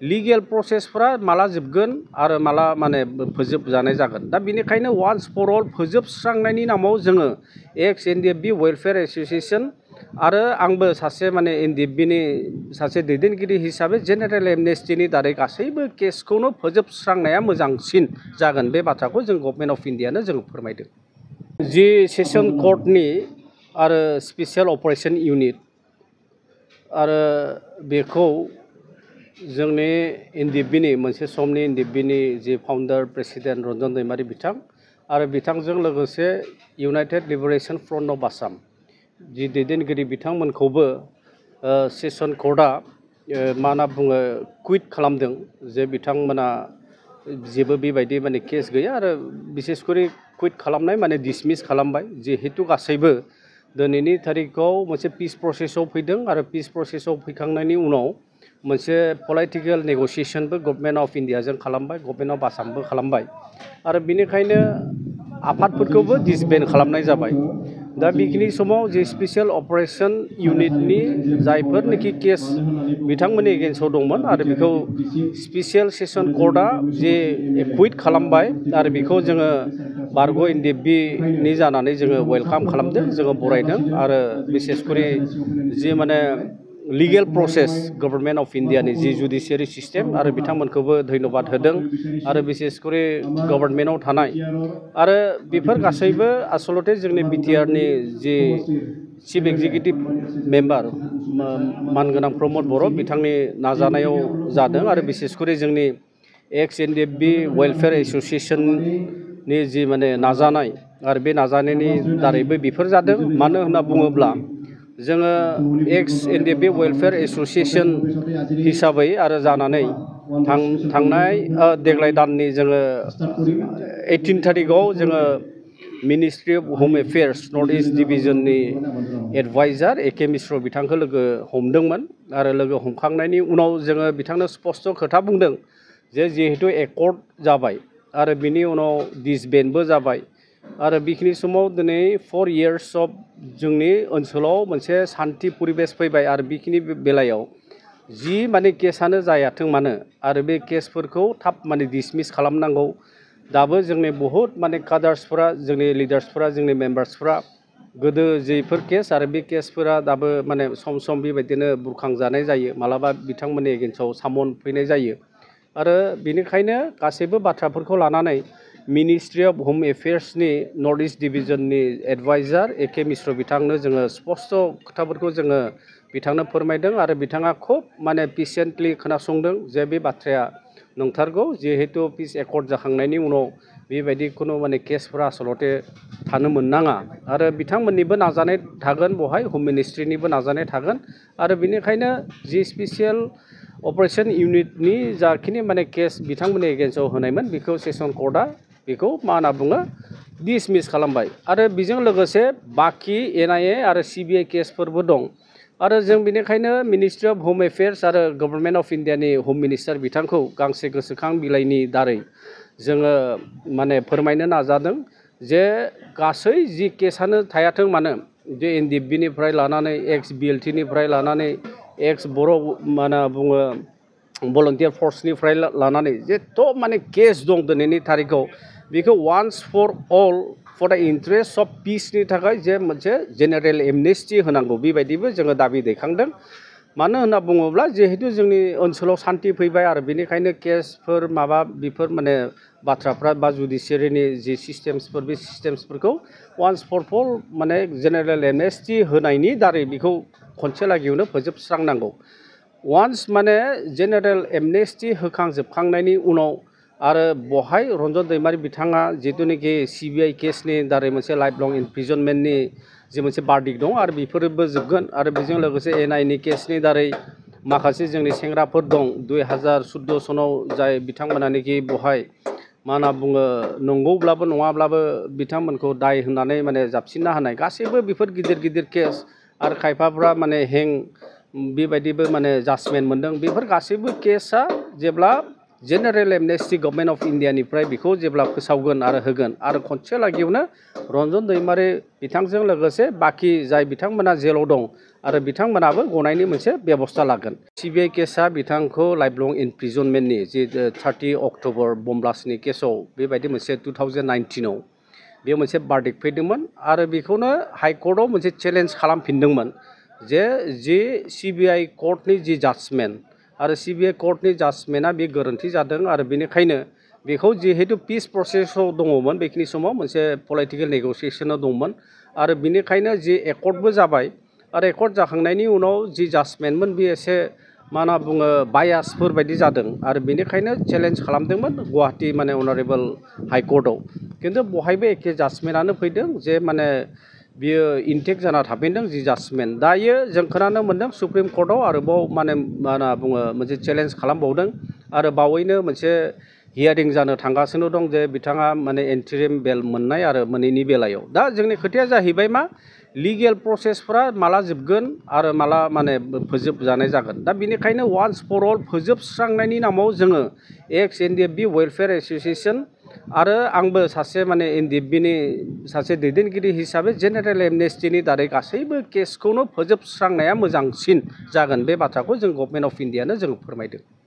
Legal प्रसेसफ्रा माला जोबगोन आरो माला माने फोजोबजानाय जागोन दा बेनिखायनो वान्स फर अल फोजोबस्रांनायनि नामाव जोङो एक्स एनडिएफबि वेलफेयार एस'सिएशन आरो आंबो सासे माने एनडिएफबिनि सासे दैदेनगिरि हिसाबै जेनेरेल एमनेस्टिनि दारै गासैबो केसखौनो फोजोबस्रांनाया मोजांसिन जागोन बे बाथ्राखौ जों गभर्नमेन्ट अफ इन्डियानो जों फोरमायदों जि सेसन कर्टनि आरो स्पेसियेल अपारेशन इउनिट आरो बेखौ जोंनि एनडिएफबिनि मोनसे समनि एनडिएफबिनि जि फाउन्डार प्रेसिडेन्ट रन्जन दैमारि बिथां आरो बिथांजों लोगोसे United Liberation Front of Assam the दैदेनगिरि बिथांमोनखौबो सेसन कर्टआ मा होनना बुङो कुइट खालामदों जे बिथांमोना जेबो बेबायदि माने केस गैया आरो बिसेसकरि कुइट खालामनाय माने डिसमिस खालामबाय जिहेतु गासैबो दिनैनि थारिखआव मोनसे पिस प्रसेसआव फैदों आरो पिस प्रसेसआव फैखांनायनि उनाव मोनसे पलिटिकेल नेगसिएशनबो गभर्नमेन्ट अफ इन्डियाजों खालामबाय गभर्नमेन्ट अफ आसामबो खालामबाय आरो बेनिखायनो आफादफोरखौबो डिसबेन्ड खालामनाय जाबाय दा बेखिनि समाव जे स्पेसियेल अपारेशन इउनिटनि जायफोरनोखि केस बिथांमोननि एगेन्स्टआव दंमोन आरो बेखौ स्पेसियेल सेसन कर्टआ जे कुइट खालामबाय आरो बेखौ जोङो बारग' एनडिएफबिनि जानानै जोङो वेलकाम खालामदों जोङो बरायदों आरो बिसेसकरि जि माने लिगेल प्रसेस गभर्नमेन्ट अफ इन्डियानि जि जुडिशियारि सिस्टेम आरो बिथांमोनखौबो धन्यबाद होदों आरो बिसेसकरि गभर्नमेन्टआव थानाय आरो बेफोर गासैबो आसलते जोंनि बिटिआरनि जि चिफ एक्जिकिउटिभ मेम्बार मानगोनां प्रमद बर' बिथांनि नाजानायाव जादों आरो बिसेसकरि जोंनि एक्स एनडिएफबि वेलफेयार एस'सिएशननि जि माने नाजानाय आरो बे नाजानायनि दारैबो बेफोर जादों मानो होनना बुङोब्ला जोङो एक्स एनडिएफबि वेलफेयार एस'सिएशन हिसाबै आरो जानानै थांनाय देग्लाय दाननि जोङो 18 थारिखआव जोङो मिनिस्ट्रि अफ हम एफेयार्स नर्थ इस्ट डिभिजननि एडभाइजार एके मिश्र बिथांखौ लोगो हमदोंमोन आरो लोगो हमखांनायनि उनाव जोङो बिथांनो स्पस्ट खोथा बुंदों जे जिहेतु एकर्ड जाबाय आरो बिनि उनाव डिसबेन्डबो जाबाय आरो बेखिनि समाव दिनै 4 इयार्स अफ जोंनि ओनसोलाव मोनसे सान्थि परिबेस फैबाय आरो बेखिनि बेलायाव जि माने केसानो जायाथों मानो आरो बे केसफोरखौ थाब माने डिसमिस खालामनांगौ दाबो जोंनि बहुत माने कादार्सफोरा जोंनि लिडार्सफोरा जोंनि मेम्बार्सफोरा गोदो जेफोर केस आरो बे केसफोरा दाबो माने सम सम बेबायदिनो बुरखांजानाय जायो मालाबा बिथांमोननि एगेन्स्टआव सामन फैनाय जायो आरो बेनिखायनो गासैबो बाथ्राफोरखौ लानानै मिनिस्ट्रि अफ हम एफेयार्सनि नर्थ इस्ट डिभिजननि एडभाइजार एके मिश्र बिथांनो जोङो स्पस्ट खोथाफोरखौ जोङो बिथांनो फोरमायदों आरो बिथाङा खुब माने पेसेन्टलि खोनासंदों जे बे बाथ्राया नंथारगौ जिहेतु पिस एकर्ड जाखांनायनि उनाव बेबायदि खुनु माने केसफोरा आसलते थानो मोननाङा आरो बिथांमोननिबो नाजानाय थागोन बेवहाय हम मिनिस्ट्रिनिबो नाजानाय थागोन आरो बेनिखायनो जि स्पेसियेल अपारेशन इउनिटनि जाखिनि माने केस बिथांमोननि एगेन्स्टआव होनायमोन बेखौ सेसन कर्टआ बेखौ मा होनना बुङो डिसमिस खालामबाय आरो बेजों लोगोसे बाखि एनआइए आरो सिबिआइ केसफोरबो दं आरो जों बेनिखायनो मिनिस्ट्रि अफ हम एफेयार्स आरो गभर्नमेन्ट अफ इन्डियानि हम मिनिस्टार बिथांखौ गांसे गोसोखां बिलाइनि दारै जोङो माने फोरमायनो नाजादों जे गासै जि केसानो थायाथों मानो जे एनडिएफबिनिफ्राय लानानै एक्स बिएलटिनिफ्राय लानानै एक्स बर' मा होनना बुङो भलन्टियार फर्सनिफ्राय लानानै जेथ' माने केस दं दिनैनि थारिखआव बेखौ once for all for the interest of पिसनि थाखाय जे मोनसे जेनेरेल एमनेस्टि होनांगौ बेबायदिबो जोङो दाबि दैखांदों मानो होनना बुङोब्ला जिहेतु जोंनि ओनसोलाव सान्थि फैबाय आरो बेनिखायनो केसफोर माबा बेफोर माने बाथ्राफ्रा बा जुडिशियारिनि जि सिस्टेम्सफोर बे सिस्टेम्सफोरखौ वान्स फर अल माने जेनेरेल एमनेस्टि होनायनि दारै बेखौ खनसे लागैयावनो फोजोबस्रांनांगौ वान्स माने जेनेरेल एमनेस्टि होखांजोबखांनायनि उनाव आरो बहाय रन्जन दैमारि बिथाङा जिथुनिखि सिबिआइ केसनि दारै मोनसे लाइफ लं इमप्रिजनमेन्टनि जे मोनसे बार्डिक दं आरो बेफोरबो जोबगोन आरो बेजों लोगोसे एनआइनि केसनि दारै माखासे जोंनि सेंग्राफोर दं 2014 सनाव जाय बिथांमोनानोखि बहाय मा होनना बुङो नंगौब्लाबो नङाब्लाबो बिथांमोनखौ दाय होननानै माने जाबसिनना होनाय गासैबो बेफोर गिदिर गिदिर केस आरो खायफाफ्रा माने बेबायदिबो माने जाजमेन्ट मोनदों बेफोर गासैबो केसआ जेब्ला जेनेरेल एमनेस्टि गभर्नमेन्ट अफ इन्डियानिफ्राय बेखौ जेब्ला फोसावगोन आरो होगोन आरो खनसे लागियावनो रन्जन दैमारि बिथांजों लोगोसे बाखि जाय बिथांमोना जेलाव दं आरो बिथांमोनाबो गनायनि मोनसे बेबस्था लागोन। सिबिआइ केसआ बिथांखौ लाइफ लं इमप्रिजनमेन्टनि जि 30 अक्ट'बर बम ब्लास्टनि केसाव बेबायदि मोनसे 2019आव बेयाव मोनसे बार्डिक्ट फैदोंमोन आरो बेखौनो हाइकर्टआव मोनसे चेलेन्ज खालामफिनदोंमोन जे सिबिआइ कर्टनि जि जाजमेन्ट आरो सिबिआइ कर्टनि जाजमेन्टआ बे गोरोन्थि जादों आरो बेनिखायनो बेखौ जिहेतु पिस प्रसेसआव दङमोन बेखिनि समाव मोनसे पलिटिकेल नेगसिएसनाव दंमोन आरो बेनिखायनो जि एकर्डबो जाबाय आरो एकर्ड जाखांनायनि उनाव जि जाजमेन्टमोन बे एसे मा होनना बुङो बायासफोर बायदि जादों आरो बेनिखायनो चेलेन्ज खालामदोंमोन गुवाहाटी माने अनारेबल हाइकर्टआव खिन्थु बहायबो एखे जाजमेन्टआनो फैदों जे माने बियो इनटेक जाना थाफिनदों जि जाजमेन्ट दायो जों खोनानो मोन्दों सुप्रिम कर्टआव आरोबाव माने मा होनना बुङो मोनसे चेलेन्ज खालामबावदों आरो बावैनो मोनसे हियारिं जानो थांगासिनो दं जे बिथाङा माने एन्ट्रिम बेल मोननाय आरो मोनैनि बेलायाव दा जोंनि खोथाया जाहैबाय मा लिगेल प्रसेसफ्रा माला जोबगोन आरो माला माने फोजोबजानाय जागोन दा बेनिखायनो वान्स फर अल फोजोबस्रांनायनि नामाव जोङो एक्स एनडिएफबि वेलफेयार एस'सिएसन आरो आंबो सासे माने एनडिएफबिनि सासे दैदेनगिरि हिसाबै जेनेरेल एमनेस्टिनि दारै गासैबो केसखौनो फोजोबस्रांनाया मोजांसिन जागोन बे बाथ्राखौ जों गभर्नमेन्ट अफ इन्डियानो जों फोरमायदों।